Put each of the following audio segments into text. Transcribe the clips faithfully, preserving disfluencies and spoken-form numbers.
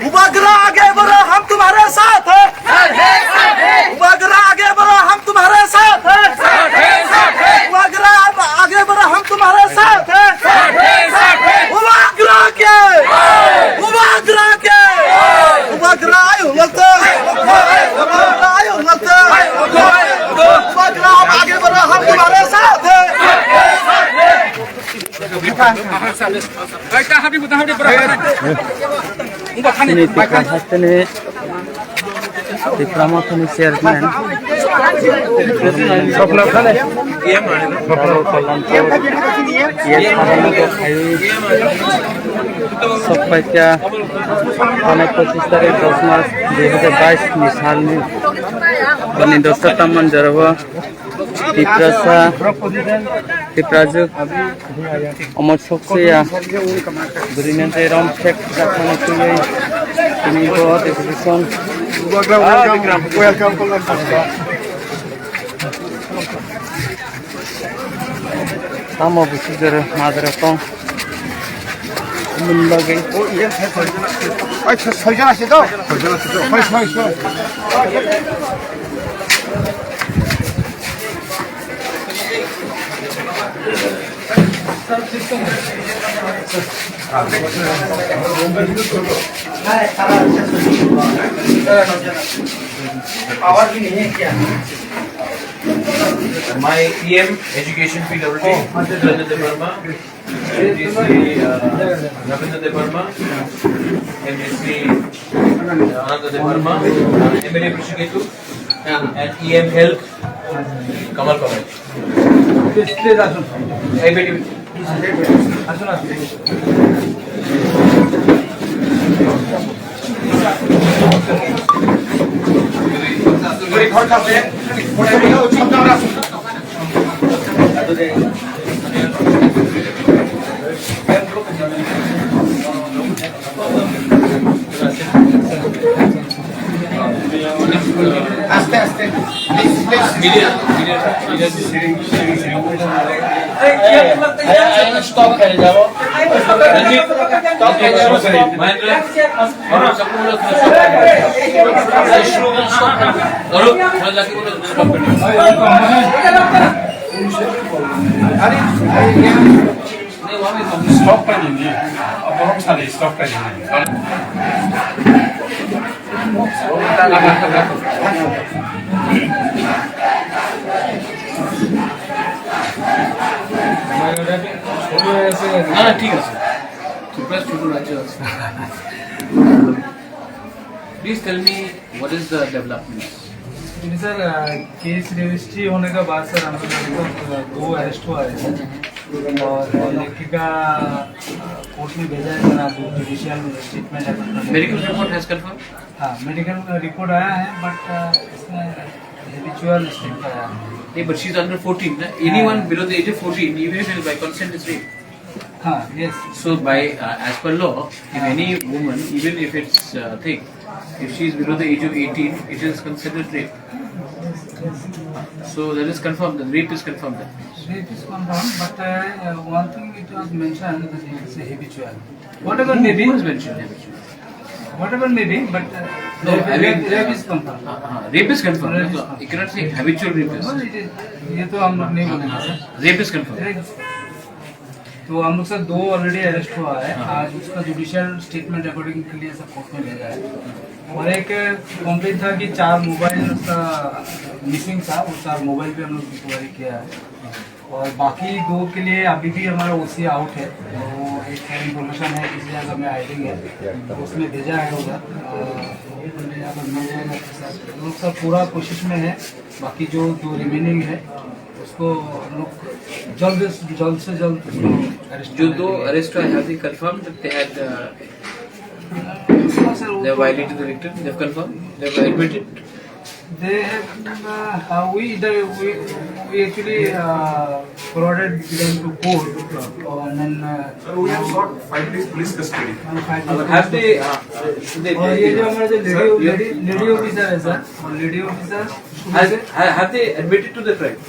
उबागरा आगे बढ़ो, हम तुम्हारे साथ हैं। उबागरा आगे बढ़ो, हम तुम्हारे साथ हैं। उबागरा आगे बढ़ो, हम तुम्हारे साथ हैं। उबागरा के, उबागरा के, उबागरा आयो लगता है, उबागरा आयो लगता है, उबागरा आगे बढ़ो, हम तुम्हारे साथ हैं। Chini Tipra hasteni Tipra Mothani chairman Daro Kalyanpur yes Harani Kothai sokpaikha, thani pochis tarik dos mas dui hajar bais ni salni boni dosta tamman jorabo. Tiprasa, Tiprajwk, omo sokse ya. Bwrwino je rom thek jakhano twiwi tini bo deputation. Welcome, welcome. Tamo bisi jora madra tong. Mun bagwi. Oi, soijon ase to? Soijon ase to. Soi, soi, soi. My E M education P W D, Dhananjay Debbarma, M D C, uh, Ravindra Debbarma, M D C, uh, Ananda Debbarma, uh, M L A Prashiketu, and E M Health, Kamal Kamal. Please, please আসুন। এই বেটি, আসুন, আসুন। আস্তে আস্তে। Please, please. Stop করে যাবো। Stop করে যাবো। Stop করে দিন, জি। বরং সাথে stop করে দিন। না, না, ঠিক আছে। ত্রিপুরা ছোট রাজ্য আছে। Please tell me what is the development? जी सर, अ, केस रजिस्ट्री होने के बाद सर हम लोग को, अ, दो अरेस्ट हुआ है सर। और लेखिका, अ, कोर्ट में भेजा है सर, आप जुडिशियल स्टेटमेंट है। Medical report has confirmed? हाँ, मेडिकल रिपोर्ट आया है, बट, अ, इसमें हैबिचुअल स्टेट का आया है। नहीं, but she is under fourteen, ना? Anyone below the age of fourteen, even if it is by consent, is rape. हाँ, yes. So by, uh, as per law, if any woman, even if it's, uh, thing, if she is below the age of eighteen, it is considered rape. So that is confirmed, the rape is confirmed then. Rape is confirmed, but, uh, uh, one thing it was mentioned that it is habitual. Whatever may be. Who has mentioned habitual? Whatever may be, but, uh, no, I mean, rape is confirmed. Uh, uh, rape is confirmed. Rape is confirmed. You cannot say habitual rape is. No, it is, ये तो हम लोग नहीं बोलेंगे sir. Rape is confirmed. Rape is तो हम लोग सर दो ऑलरेडी अरेस्ट हुआ है। हाँ। आज उसका जुडिशियल स्टेटमेंट रिकॉर्डिंग के लिए सर कोर्ट में भेजा है। और एक कंप्लेंट था कि चार मोबाइल उसका मिसिंग था, वो चार मोबाइल पे हम लोग इंक्वायरी किया है। और बाकी दो के लिए अभी भी हमारा ओसी आउट है, वो एक इन्फॉर्मेशन है किसी जगह में हाइडिंग है, तो उसमें भेजा है उधर। अ, अगर मिल जाएगा तो सर, हम लोग सर पूरा कोशिश में है। बाकी जो दो रिमेनिंग है उसको हम लोग जल्द से, जल्द से जल्द उसको अरेस्ट जो करने दो के लिए। अरेस्ट हुआ है, have they confirmed that they had, uh, हाँ सर, वो they तो violated the dictum? They have confirmed? They have admitted? They have, uh, uh, we, the, we, we actually, uh, forwarded them to court, uh, and then, uh, Sir, we have sought five days police custody. हाँ, five days। Have they, uh, they, और ये जो हमारे जो lady, lady, lady officer है सर, और lady officer has, have they admitted to the crime?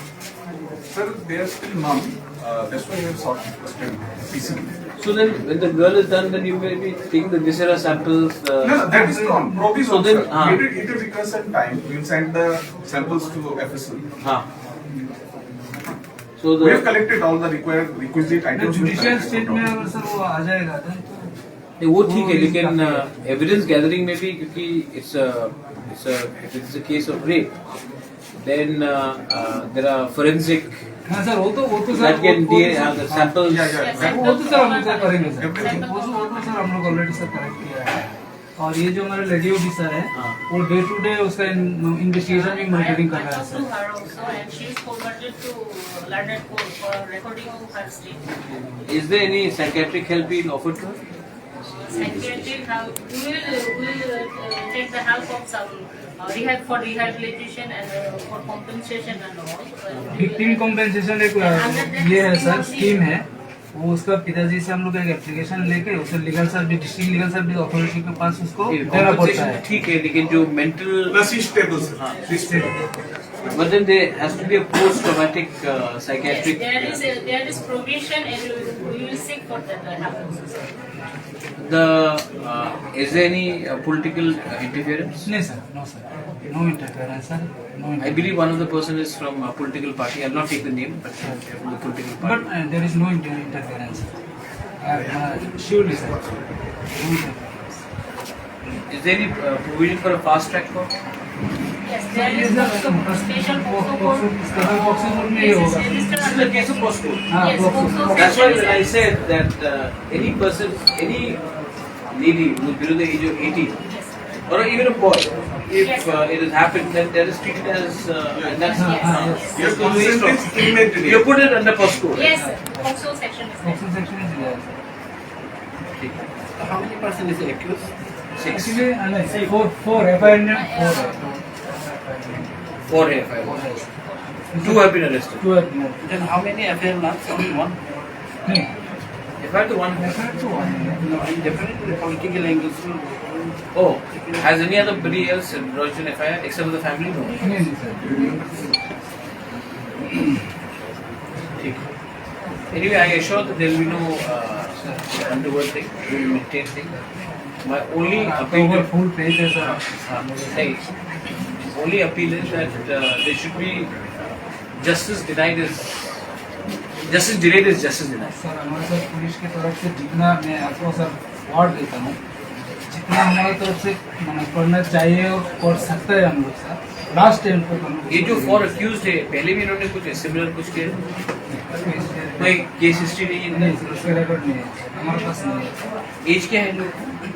Sir, they are still mum. Uh, that's why we have sought custody, P C. So then, when the girl is done, then you may be taking the viscera samples. Uh, no, no, that is gone. Probe is so also then, ah. Give it, give it request and time. We'll send the samples to F S L. Ah. So the we have collected all the required requisite items. Judicial state में अगर सर वो आ जाएगा तो नहीं, वो ठीक है, लेकिन एविडेंस गैदरिंग में भी, क्योंकि it's a, it's a, if it's a case of rape, then uh, uh, there are forensic हाँ सर, वो तो वो तो सर that can वो, वो D N A, तो uh, the samples. Yeah, yeah, वो तो सर हम लोग करेंगे सर। वो तो वो तो सर हम लोग ऑलरेडी सर कलेक्ट किया है। और ये जो हमारे लेडी ऑफिसर है, हाँ। वो डे टू डे उसका इन्वेस्टिगेशन भी मॉनिटरिंग कर रहा है sir. Is there any psychiatric help being offered to her? Psychiatric help, we will, we will uh, take the help of some uh, rehab, for rehabilitation and uh, for compensation and all. Victim compensation एक ये है sir, scheme है। वो उसका पिताजी से हम लोग एक एप्लीकेशन लेके उसे legal service, district legal service authority के पास उसको देना पड़ता है। ठीक है, लेकिन जो mental plus stable sir. But then there has to be a post traumatic uh, psychiatric. There is a, there is provision and we will seek for that. The uh, is there any uh, political uh, interference? नहीं sir, no sir, no interference sir, no. I believe one of the person is from a political party. I'll not take the name, but from the political party. But uh, there is no inter- interference. Uh, uh, surely sir, no interference. Is there any uh, provision for a fast track court? Yes, there is a special POCSO court. Special POCSO court में ही होगा। This is registered under the case of POCSO. Yes, POCSO. That's why when I said that uh, any person, any lady who is below the age of eighteen, or even a boy, if uh, it has happened, then that is treated as uh, and that's. Yes. You put it under POCSO. Yes, POCSO section is there. POCSO section is there. How many person is accused? Six. Actually, uh, no, four, four F I R में four है। Four F I R. Two have been arrested. Two have been arrested. Then how many F I R now? Only one. नहीं। F I R तो one है। F I R तो one है। No, in different political angles. Oh, has anybody else lodged an F I R except for the family? No. नहीं, नहीं सर। ठीक। Anyway, I assure that there will be no uh, untoward thing. We will maintain thing. My only appeal तो full page है सर। हाँ, नहीं। Only appeal is that uh, there should be justice denied is justice delayed is justice denied. Sir, हमारे sir police की तरफ से जितना मैं आपको सर वर्ड देता हूँ, जितना हमारी तरफ से माने करना चाहिए और कर सकता है हम लोग सर, लास्ट टाइम को हम लोग ये जो फोर अक्यूज्ड है, पहले भी इन्होंने कुछ सिमिलर कुछ किया? कोई केस हिस्ट्री नहीं है इनका? नहीं सर, उसका रिकॉर्ड नहीं है सर, हमारे पास नहीं है सर। एज क्या है इन लोगों की?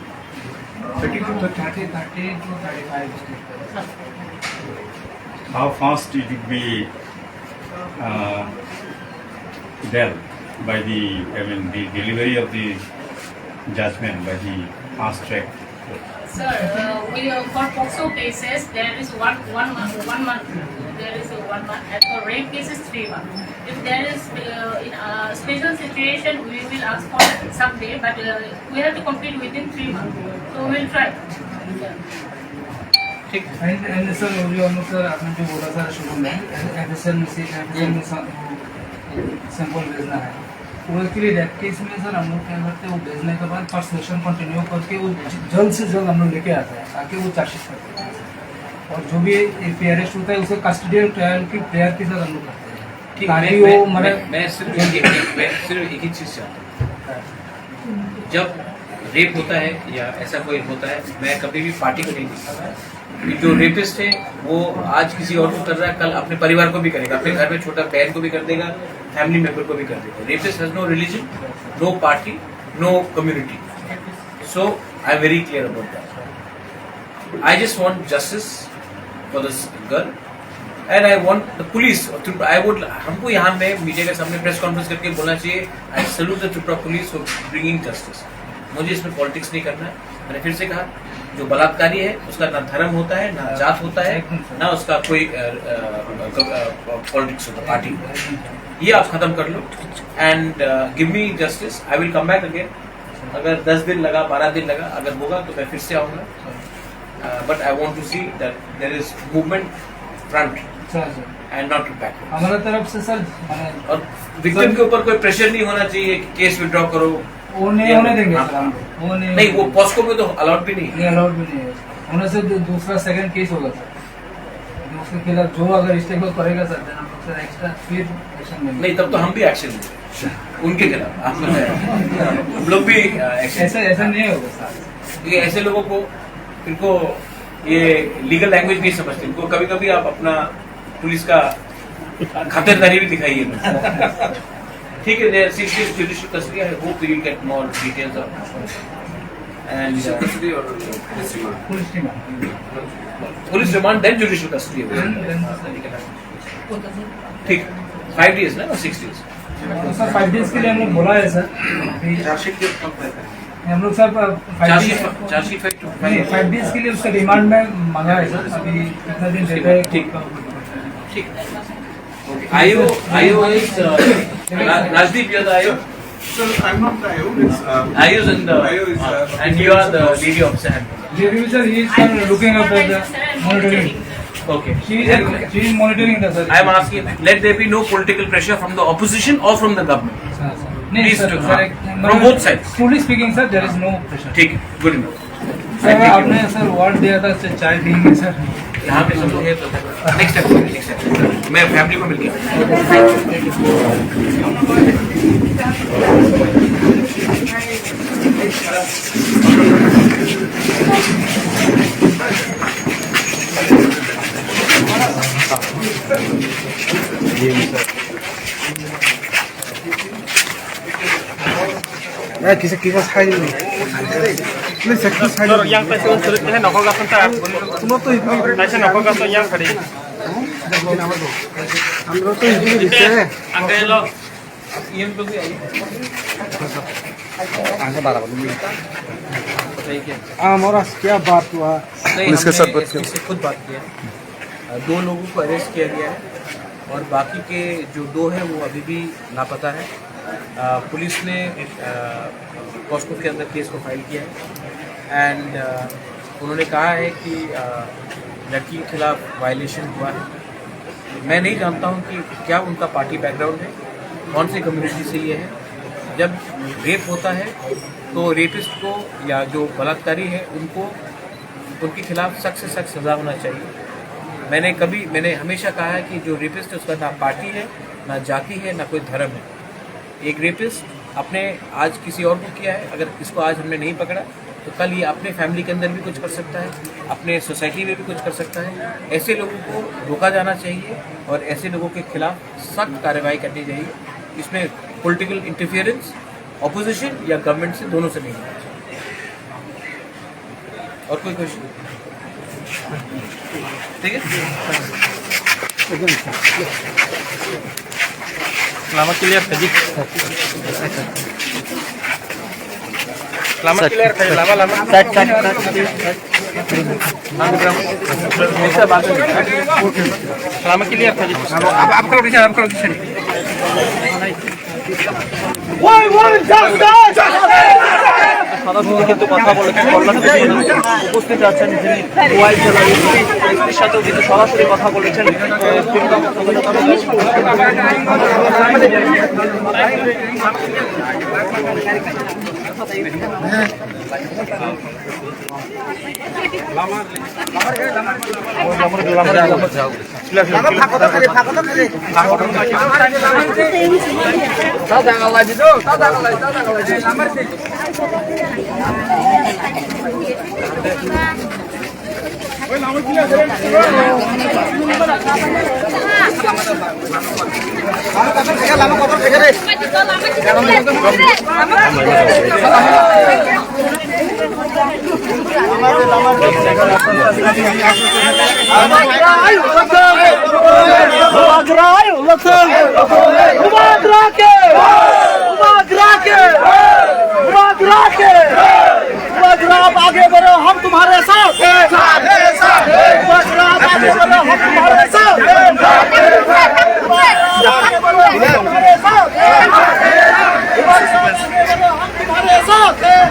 Thirty two, thirty, thirty two, thirty five. How fast it would be uh, dealt by the, I mean, the delivery of the judgment by the fast track? Sir, uh, we, uh, for POCSO cases, there is one, one month, one month, there is a one month, and for rape cases, three months. If there is, uh, in a special situation, we will ask for some day, but uh, we have to complete within three months. So we will try. ठीक। And and sir, वो जो हम लोग सर, आपने जो बोला सर शुरू में, एफ एस एल में से, एफ एस एल में सैंपल भेजना है। वो एक्चुअली रैप केस में सर हम लोग क्या करते हैं, वो भेजने के बाद फर्स्ट सेशन कंटिन्यू करके वो ज- जल्द से जल्द हम लोग लेके आते हैं ताकि वो चार्जशीट कर सकें। और जो भी एफ आई आर होता है उसे कस्टडियल ट्रायल की प्रेयर के साथ हम लोग करते हैं ठीक, ताकि मैं, वो मैं, मतलब मैं, मैं सिर्फ एक, एक, मैं सिर्फ एक ही चीज़ चाहता हूँ। जब रेप होता है या ऐसा कोई होता है, मैं कभी भी पार्टी को नहीं देखता। कि जो रेपिस्ट है वो आज किसी और को कर रहा है, कल अपने परिवार को भी करेगा, अपने घर में छोटा बहन को भी कर देगा, फैमिली मेंबर को भी कर देगा। Rapist has no religion, no party, no community. So I am very clear about that. I just want justice for this girl and I want the police of Tripura. I would, हमको यहाँ पे मीडिया के सामने press conference करके बोलना चाहिए, I salute the Tripura police for bringing justice. मुझे इसमें पॉलिटिक्स नहीं करना है। मैंने फिर से कहा, जो बलात्कारी है उसका ना धर्म होता है, ना जात होता है, ना उसका कोई पॉलिटिक्स होता, पार्टी होता। ये आप खत्म कर लो and give me justice, I will come back again. अगर दस दिन लगा, बारह दिन लगा, अगर होगा तो मैं फिर से आऊँगा। But I want to see that there is movement front and not backward. हमारा तरफ से सर, और विक्टिम के ऊपर कोई प्रेशर नहीं होना चाहिए कि केस विथड्रॉ करो, वो नहीं होने देंगे सर हम लोग। वो नहीं नहीं, वो पॉस्को में तो अलाउड भी नहीं है। नहीं, अलाउड भी नहीं है। होने से दू-, दूसरा सेकंड केस होगा सर। उसके खिलाफ जो अगर स्टेप वो करेगा सर, देन हम लोग सर एक्स्ट्रा फिर एक्शन लेंगे। नहीं, तब तो हम भी एक्शन लेंगे उनके खिलाफ। हम लोग भी, अ, एक्शन ऐसा, ऐसा नहीं होगा सर। ये ऐसे लोगों को, इनको ये लीगल लैंग्वेज नहीं समझते। इनको कभी-कभी आप अपना पुलिस का खातिरदारी भी दिखाइए। ठीक है, they are six days judicial custody. I hope we will get more details on. And, uh, custody or police remand? Police remand. Police remand, then judicial custody. ठीक, five days ना, six days? तो sir, five days के लिए हम लोग बोला है सर। अभी चार्जशीट के कब तक है? हम लोग sir, five days, chargesheet, chargesheet five two नहीं, फाइव डेज के लिए उसका रिमांड में मांगा है सर। अभी कितना दिन देता है? ठीक। ठीक। आयो, आयो is, uh, Ra-, Rajdeep, you are the आयो? Sir, I'm not the आयो, it's, uh, आयो is in the, आयो is, uh, uh, and you are the D D of Saheb. J D B sir, he is, sir, looking after the monitoring. Okay. She is, she is monitoring the, sir. I am asking, let there be no political pressure from the opposition or from the government. Sir, sir. नहीं, please sir, do, sir, हाँ, एक, from मतलब, both sides. Truly speaking, sir, there is no pressure. ठीक है, good enough. Sir, आपने sir word दिया था, च-, चाय पियेंगे सर। यहाँ पे सब लोग हैं तो नेक्स्ट टाइम, नेक्स्ट टाइम मैं फैमिली को मिल गया। Eh, kisa, kisa sai ni. Please, kisa sai ni. Yang pai sung sulit ni, nokol gasan ta. Kuno to ibu. Naisa nokol gasan yang tadi. Amro to ibu ni se. Angkai lo. Yang tu ni. Angkai bara ko ni. Thank you. Ah, Maharaj, kya baat hua? नहीं, पुलिस के साथ हमने बात किया। एसपी से खुद बात किया। अ, दो लोगों को अरेस्ट किया गया है और बाकी के जो दो हैं, वो अभी भी लापता है। अ, पुलिस ने, अ, पॉस्को के अंदर केस को फाइल किया है एंड, अ, उन्होंने कहा है कि, अ, लड़की के खिलाफ वायलेशन हुआ है। मैं नहीं जानता हूँ कि क्या उनका पार्टी बैकग्राउंड है, कौन सी कम्युनिटी से ये है। जब रेप होता है तो रेपिस्ट को या जो बलात्कारी है उनको उनके खिलाफ सख्त से सख्त सज़ा होना चाहिए। मैंने कभी, मैंने हमेशा कहा है कि जो रेपिस्ट है उसका ना पार्टी है, ना जाति है, ना कोई धर्म है। एक रेपिस्ट अपने आज किसी और को किया है, अगर इसको आज हमने नहीं पकड़ा तो कल ये अपने फैमिली के अंदर भी कुछ कर सकता है, अपने सोसाइटी में भी कुछ कर सकता है। ऐसे लोगों को रोका जाना चाहिए और ऐसे लोगों के खिलाफ सख्त कार्रवाई करनी चाहिए। इसमें पॉलिटिकल इंटरफियरेंस अपोजिशन या गवर्नमेंट से, दोनों से नहीं होना चाहिए। और कोई क्वेश्चन? ठीक है? Lama clear tadi. Lama clear tadi, lama, lama. Side, side, side. Lama clear tadi. Apa, apa kalau bisa, apa kalau bisa? সরাসরি কিন্তু কথা বলেছেন কল্যাণ কৃষ্ণ, উপস্থিত আছেন যিনি খোয়াই জেলা এসপি, এসপির সাথেও কিন্তু সরাসরি কথা বলেছেন। आप आगे बढ़ो, हम तुम्हारे साथ हैं। आप आगे बढ़ो, हम तुम्हारे साथ हैं। आप आगे बढ़ो, हम तुम्हारे साथ हैं।